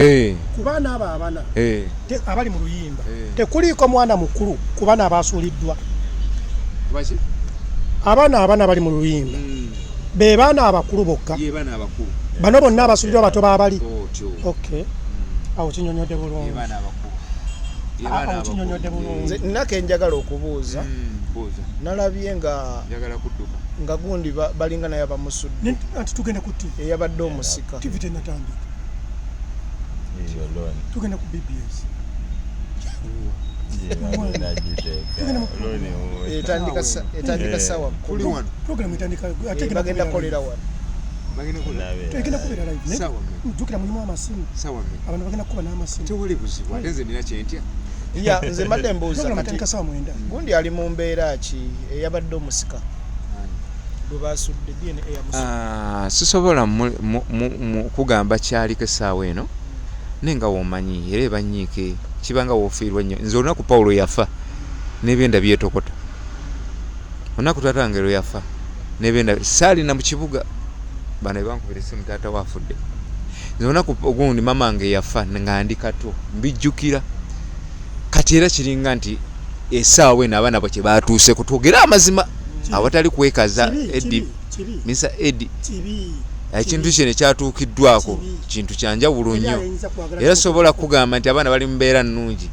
Ku baana abo abana abali mu luyimba, tekuliiko mwana mukulu ku baana abasuuliddwa. Abaana abana bali mu luyimba be baana abakulu bokka. Ye baana abakulu. Bano bonna abasuuliddwa bato baabali. Otyo. Okay, awo kinyonyodde Ye bulungi. baana abakulu. Ye Ah, baana awo kinyonyodde abakulu. bulungi. Nze nnako enjagala okubuuza. Buuza. Nalabye nga Njagala kudduka. Nga gundi balinga naye abamusudde. Anti tugenda ku TV. Eyabadde omusika. TV tenatandika. Eyo loan. Tugenda ku BBS. Loan ewo. Etandika 10:00. Tuli wano. Program etandika ate egenda Bagenda kubeera kukolera live. wano. Bagenda kukolera. Egenda kubeera live. Naye Sawa mmeka? jjukira mulimu amasimu. Sawa mmeka? Abantu bagenda kukuba n'amasimu. Tewali buzibu, ate nze nina kyentya. Ya, nze mbadde mbuuza Program kati etandika 9:00. Gundi ali mu mbeera ki eyabadde omusika? Gwe basudde DNA yamusudde. Ah, sisobola kugamba kyaliko essaawa eno, naye nga womanyi era ebanyiike kibanga wofiirwa nnyo. Nze olunaku Paulo yafa n'ebyenda byetokota, olunaku taata wange lwe yafa n'ebyenda saalina mu kibuga, bano bebankubira essimu taata we afudde. Nze olunaku ogundi mama wange yafa nga ndi kato, mbijjukira kati. Era kiringa nti essaawa eno abaana bwe kye batuuseko, twogere amazima awatali kwekaza. Kibi, Edi, kibi, kibi. Mr Edi, Kibi. ekintu kino ekyatuukiddwako Kibi. kintu kyanjawulo Teri nnyo. ayinza kwagala. Era sobola kugamba nti abaana bali mu mbeera nnungi,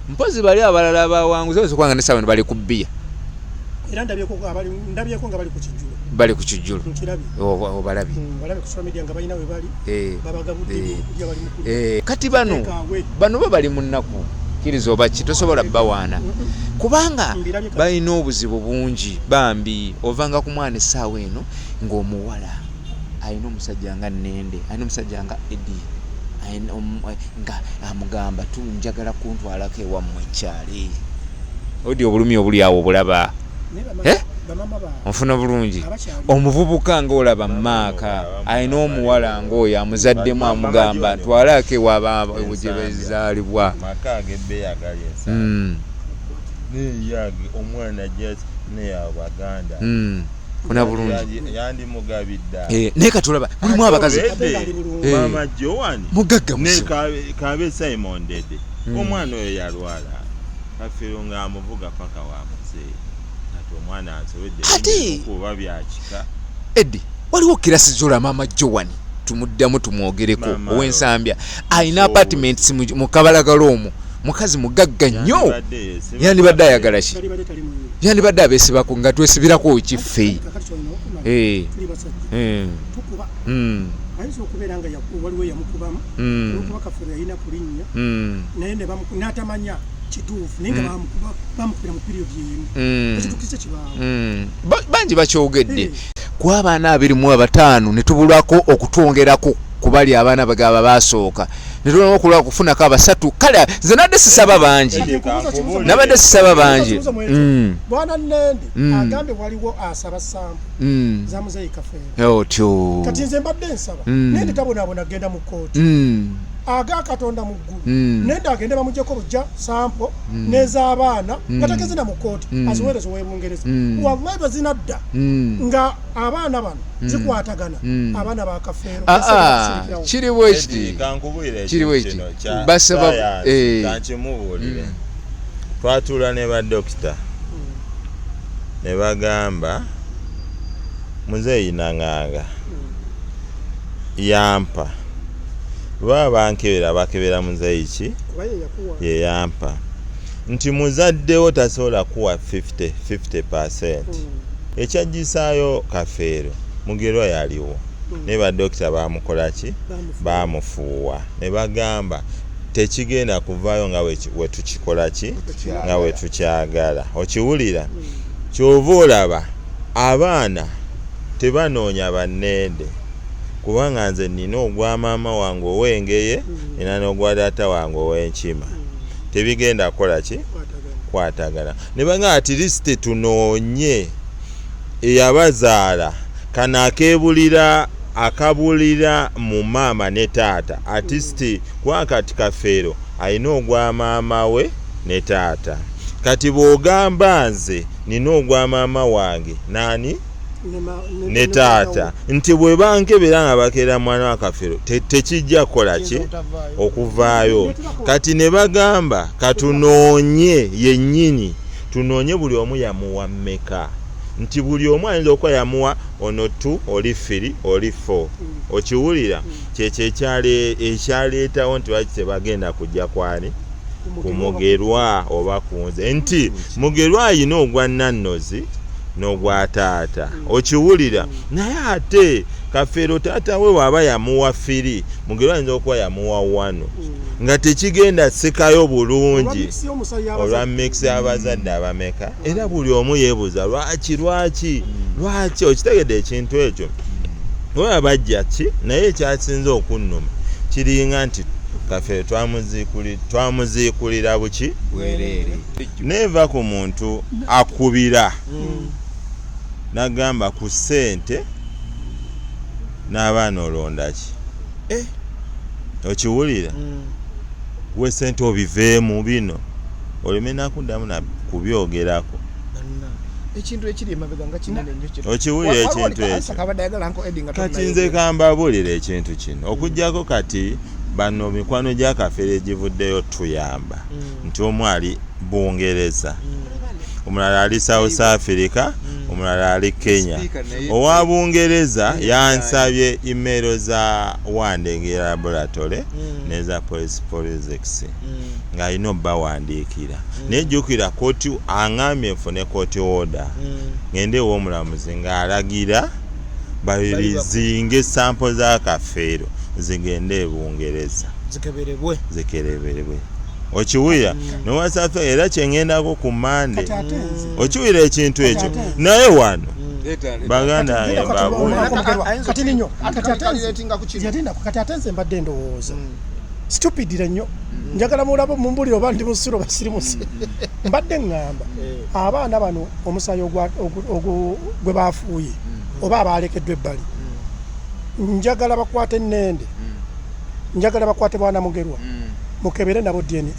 mpozi bali abalala abawanguzi bayinza okuba nga nesaawa eno bali ku bbiya. Era ndabyeko nga bali ku kijjulo. Bali ku kijjulo. Nkirabye. Obalabye? Balabye ku social media nga balina we bali. Babagabudde ebyokulya, bali mu kulya. Kati bano Tekaawe. bano bo bali mu nnaku, kkiriza oba ki, tosobola bawaana kubanga Mbirabye kati. balina obuzibu bungi bambi. Ovanga ku mwana essaawa eno ng'omuwala alina omusajja nga Nende, alina omusajja nga Edi, nga amugamba tu njagala kuntwalako ewammwe ekyali odi, obulumi obuli awo obulaba. Naye Eh? bamama baabwe Onfuna bulungi? abakyali. Omuvubuka ng'olaba maaka alina omuwala ng'oyo amuzaddemu, amugamba twalako ewaba gye bazaalibwa. Maka ag'ebbeeyi agali ensanvu. Naye omwana just naye abaganda. Funa bulungi. Yandimugabidde. Naye kati olaba mulimu abakazi. Ate ng'ali bulungi. Mama Joan Mugagga ne muzibu. Kabe Simon Dede, omwana oyo yalwala, Kafeero ng'amuvuga paka wa muzeeyi. Kati omwana ansobedde kuba byakika. Edi, waliwo kirasi zola mama Joan tumuddamu tumwogereko. Mama Ow'ensambya alina Musowe. apartments mu Kabalagala, omwo mukazi mugagga nnyo. Yandibadde yeesiba. Yandibadde ayagala ki? Yalibadde tali muyivu. Yandibadde abeesibako nga twesibirako kiffe. Kakati kyolina okumanya, tuli basajja, tukuba. Ayinza okubeera nga waliwo eyamukubamu, olwokuba Kafeero yalina kulinnya, naye n'atamanya kituufu, naye nga bamukubira mu period emu. Ekituukiriza kibaawo. Bangi bakyogedde ku abaana 25 ne tubulwako okutwongerako ku bali abaana bagaba basooka ne tulina okulwa okufunako abasatu. Kale nze nadde sisaba bangi. Eddie, kankubuulire. Nabadde sisaba bangi. Kibuuzo mu ekyo. Bwana Nende agambye waliwo asaba sample za muzeeyi Kafeero. Otyo. Kati nze mbadde nsaba, Nende tabonaabona kugenda mu kkooti. Aga Katonda mu ggulu, Nende agende bamugyeko bujja sample n'ez'abaana nga tageze na mu kkooti, aziweereze ow'Ebungereza. Wallahi bwe zinadda nga abaana bano zikwatagana, abaana ba Kafeero Ah, ah, kiri bwe Eddie, kiti. kankubuulire Kiri bwe ekintu kiti. kino kya Basaba- science, kankimubuulire. Twatuula ne badokita ne bagamba muzeeyi Naŋŋanga yampa, baba bankebera, bakebera muzeeyi ki? Kuba ye yakuwa. Ye yampa nti muzaddewo tasobola kuwa 50 50%. Ekyajjisaayo Kafeero, Mugerwa yaliwo, naye badokita bamukola ki? Bamufuuwa ne bagamba tekigenda kuvaayo nga wetukikola ki, nga wetukyagala. Okiwulira? Kyova olaba abaana tebanoonya bannende, kubanga nze nina ogwa maama wange ow'engeye, nina n'ogwa taata wange ow'enkima, tebigenda kukola ki? Kwatagana. Ne bagamba at least tunoonye eyabazaala kano akebulira, akabulira mu maama ne taata at least, kubanga kati Kafeero alina ogwa maama we ne taata. Kati bw'ogamba nze nina ogwa maama wange naani? Ne taata nti bwe bankebera nga bakeera mwana wa Kafeero, tekijja kukola ki okuvaayo. Kati ne bagamba katunoonye yennyini, tunoonye buli omu yamuwa mmeka, nti buli omu ayinza okuba yamuwa ono 2, oli 3, oli 4. Okiwulira? Kyekyo ekyaleetawo nti lwaki tebagenda kujja kwani ku Mugerwa oba ku nze, nti Mugerwa ayina ogwa nannozi n'ogwa taata. Okiwulira? Naye ate Kafeero taata we waaba yamuwa 3, Mugerwa ayinza okuba yamuwa 1, nga tekigenda sikayo bulungi olwa mix y'abazadde abameka. Era buli omu yeebuuza lwaki lwaki lwaki. Okitegedde ekintu ekyo? Oba bajja ki? Naye ekyasinze okunnuma kiringa nti Kafeero twamuziikulira buki neeva ku muntu akubira nagamba ku ssente n'abaana olonda ki? Okiwulira? We ssente obiveemu bino oleme nakuddamu kubyogerako. Ekintu ekiri emabega nga kinene nnyo kino. Okiwulira ekintu ekyo? Kati nze kambabuulira ekintu kino, okuggyako kati bano mikwano gya Kafeero egivuddeyo tuyamba, nti omu ali Bungereza, omulala ali South Africa, omulala ali Kenya. Owa Bungereza yansabye email za Wandegera Laboratory neza Police Forensics, ng'alina obbawandiikira. Naye jjukira kooti aŋŋambye nfune court order, ngende ew'omulamuzi ng'alagira babizinge sample za Kafeero zigende e Bungereza zikeberebwe. Zikeberebwe. Okiwulira? Nowasafe era kyengendako ku Mande. Okiwulira ekintu ekyo? Naye wano baganda kati ninyo kati ate nze mbadde ndowooza stupidire nnyo, njagala mulaba mumbulire oba ndi musiru oba siri musiru. Mbadde ŋŋamba abaana bano omusaayi gwe bafuuye oba abalekeddwa ebbali, njagala bakwate ennende, njagala bakwate bwana Mugerwa, mukebere nabo DNA.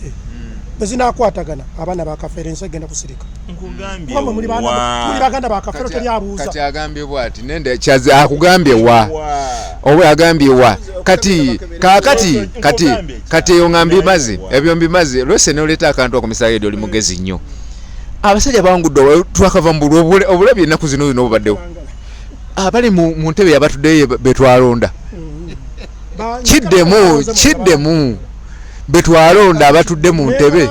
Bwe zinaakwatagana abaana ba Kafeero, ensi egenda kusirika. Kuba muli baganda ba Kafeero, teri abuuza. Kati agambye bwati nende kyaze akugambye wa oba agambye wa kati kakati kati kati eyo nga mbimaze, ebyo mbimaze lwese noleeta akantu ako. Misayedi, oli mugezi nnyo. Abasajja bangudde, twakava mu obulabye ennaku zino zino obubaddewo, abali mu ntebe yabatuddeyo betwalonda. Kiddemu, kiddemu, betwalonda abatudde mu ntebe.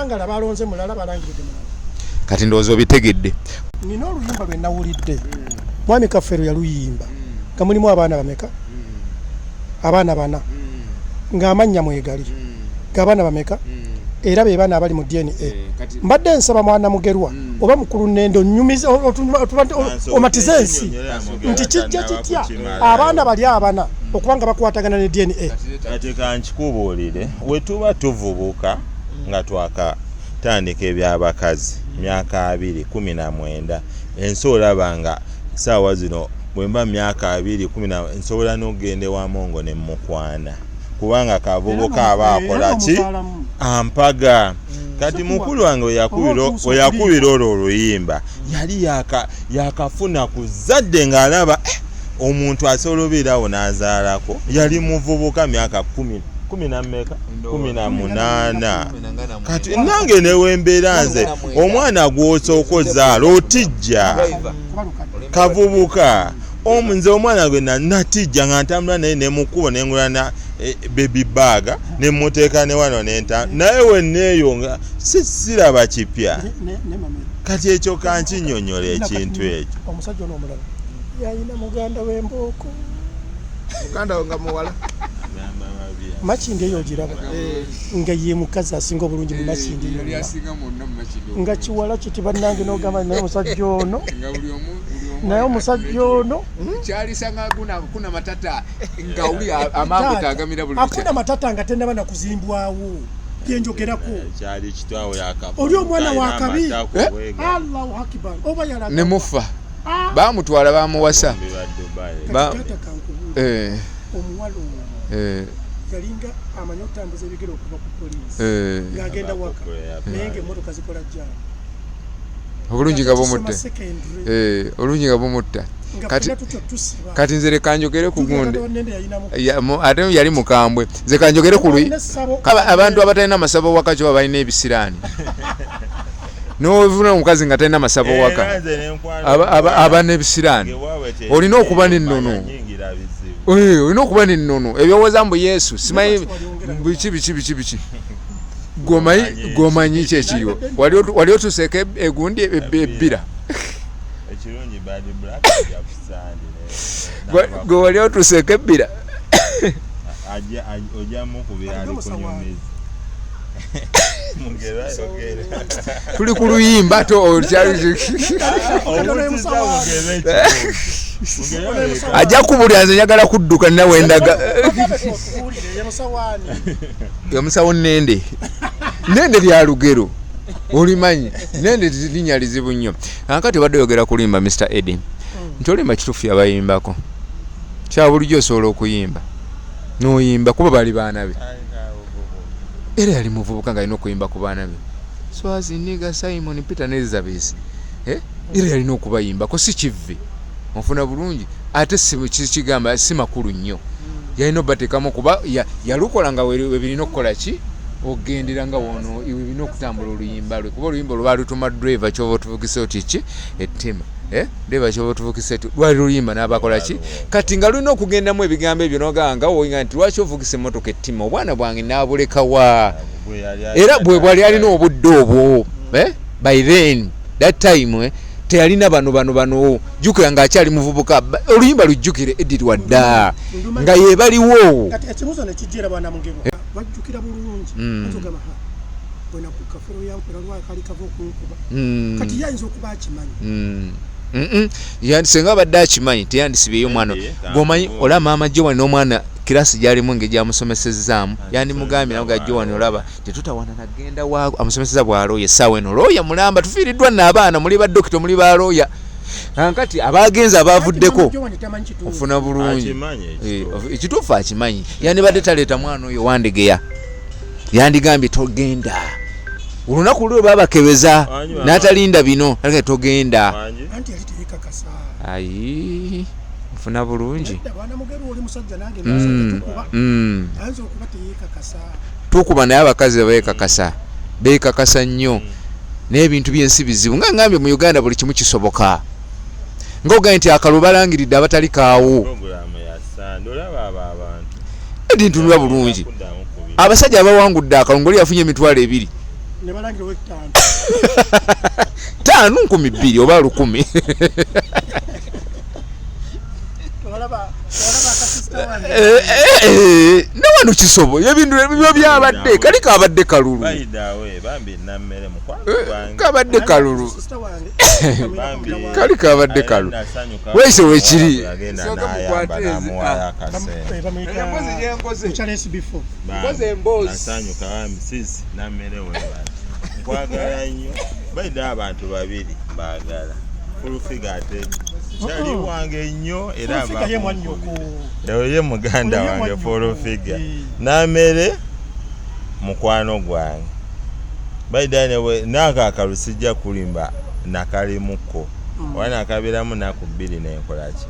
Kati ndowooza obitegedde. Nina oluyimba lwe nawulidde, mwami Kafeero yaluyimba nga mulimu abaana bameka? Abaana bana, ng'amannya mwegali, ng'abaana bameka, era be baana abali mu DNA. Mbadde nsaba mwana Mugerwa oba mukulu Nendo nyumiza omatize ensi nti kijja kitya abaana bali abana okuba nga bakwatagana ne DNA. Kati kankikubuulire, we tuba tuvubuka nga twakatandika ebyabakazi, myaka 20, 19, ensi olaba nga saawa zino bwe mba myaka 20 nsobola n'okugenda ewa Mongo ne mukwana, kubanga kavubuka aba akola ki, ampaga. Kati mukulu wange weyakubira olwo oluyimba yali yakafuna ku zadde ng'alaba omuntu asobola obeerawo n'azaalako. Yali muvubuka, myaka 10 nammeka, 18. Kati nange newembeera nze omwana gw'osooka ozaala otijja kavubuka. Nze omwana gwe natijja nga ntambula naye nemukubo nengula na baby bag nemuteeka ne wano nenta naye wenneeyo nga siraba kipya. Kati ekyo kankinyonyola ekintu ekyo. Omusajja ono omulala yalina muganda w'embooko. Muganda we nga muwala. Makindi eyo ogiraba nga ye mukazi asinga obulungi mu Makindi yonna, nga kiwala kiti bannange, n'ogamba naye omusajja ono, naye omusajja ono. Kyalisanga kuna matata nga oli amangu tagamira buli. Akuna matata nga tennaba na kuzimbwawo byenjogerako. Kyali kitwawo yakafa. Oli omwana wa kabi. Allahu akibar, oba yalaga ne mufa bamutwala bamuwasa. Taata, kankubuulire, omuwala ono yalinga amanyi okutambuza ebigere okuva ku poliisi ng'agenda waka, naye ng'emmotoka zikola jam. Obulungi nga bumutta. Obulungi nga bumutta. Kati nze leka njogere ku gundi. Ate yali mukambwe. Nze kanjogere ku abantu abatalina masabo waka kyo balina ebisiraani. N'ovuna omukazi nga talina masabo waka. Aba n'ebisiraani. Olina okuba n'ennono. Olina okuba n'ennono. Ebyowoza mbu Yesu simanyi biki biki biki biki. Gomanyi ki ekiriwo. Wali otuuseeko egundi ebbira. Ekirungi Bad Black ajja ku Sande. Gwe wali otuuseeko ebbira. Ojja mukubira ali kunyumiza. Tuli ku luyimba to ajja kubulira nze njagala kudduka nina wendaga. Omusawo Nende. Nende lya lugero. Olimanyi Nende linnya lizibu nnyo. Kaakati obadde oyogera kulimba Mr. Eddie. Nti olimba kituufu yabayimbako. Kya bulijjo osobola okuyimba. N'oyimba kuba bali baana be. Era yali muvubuka ng'alina okuyimba ku baana be. Swazi, Niga, Simon, Peter ne Elizabeth. Era yalina okubayimbako si kivve. Onfuna bulungi ate si kigamba si makulu nnyo. Yalina obateekamu kuba yalukola nga we birina okukola ki? Ogendera nga wono we birina okutambula oluyimba lwe. Kuba oluyimba olwo baalutuma driver ky'oba otuvugisa oti ki? Ettima. Driver ky'oba otuvugisa oti lwali luyimba n'abakola ki? Kati nga lulina okugendamu ebigambo ebyo n'ogamba nga woyinga nti lwaki ovugisa emmotoka ettima? Obwana bwange naabuleka wa? Era bwe bwali alina obudde obwo. By then that time teyalina bano jjukira ng'akyali muvubuka. Oluyimba lujjukire Edith wadda nga yeebaliwo. Kati ekibuuzo ne kijjira bwana Mugerwa. Bajjukira bulungi. Ogamba ha bwena ku kafero yankwera lwa kali kava okunkuba. Kati yayinza okuba akimanyi. Singa abadde akimanyi teyandisibyeyo omwana. Gw'omanyi olaba maama Joan n'omwana kirasi gy'alimu engeri gy'amusomesezzaamu yandimugambye nawe ga Joan olaba tetutawana nagenda wa amusomeseza bwa looya essaawa eno looya mulamba tufiiriddwa nno abaana muli ba dokita muli ba looya. Kaakati abagenzi abaavuddeko ofuna bulungi ekituufu akimanyi yandibadde taleeta mwana oyo wandegeya yandigambye togenda olunaku lwe babakebeza n'atalinda bino togenda. Ayi nfuna bulungi tukuba naye abakazi beekakasa beekakasa nnyo n'ebintu by'ensi bizibu nga ngambye mu Uganda buli kimu kisoboka ng'ogambye nti akalulu balangiridde abatali kaawo edi ntunula bulungi abasajja abawangudde akalulu ng'oli yafunye emitwalo 2 5 2,000 oba 1,000. Ne wano kisobo ebintu ebyo byabadde kali kabadde kalulu kabadde kalulu kali kabadde kalulu weese wekiri nkwagala abantu babiri mbaagala Full ate kyali wange nnyo era ye muganda wange Full Figure Namere mukwano gwange baidane naako akalu sijja kulimba nakalimuko oba nakabeeramu naku 2 nenkola ki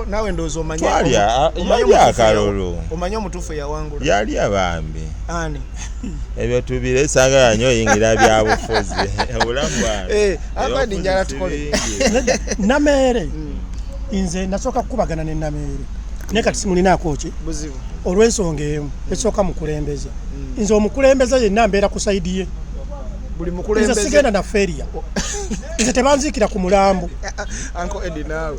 nawe ndowooza omanye akalulu omanye omutuufu yawangula yali abambi ani ebyo tubire saagala nnyo oyingira bya bufuzi obulamu bwange abandi njala tukole Nameere nze nasooka kukubagana ne Nameere naye kati simulinaako ki buzibu olw'ensonga emu esooka mukulembeze nze omukulembeze yenna mbeera ku sayidi ye buli mukulembeze nze sigenda na feria nze tebanziikira ku mulambo Uncle Eddie naawe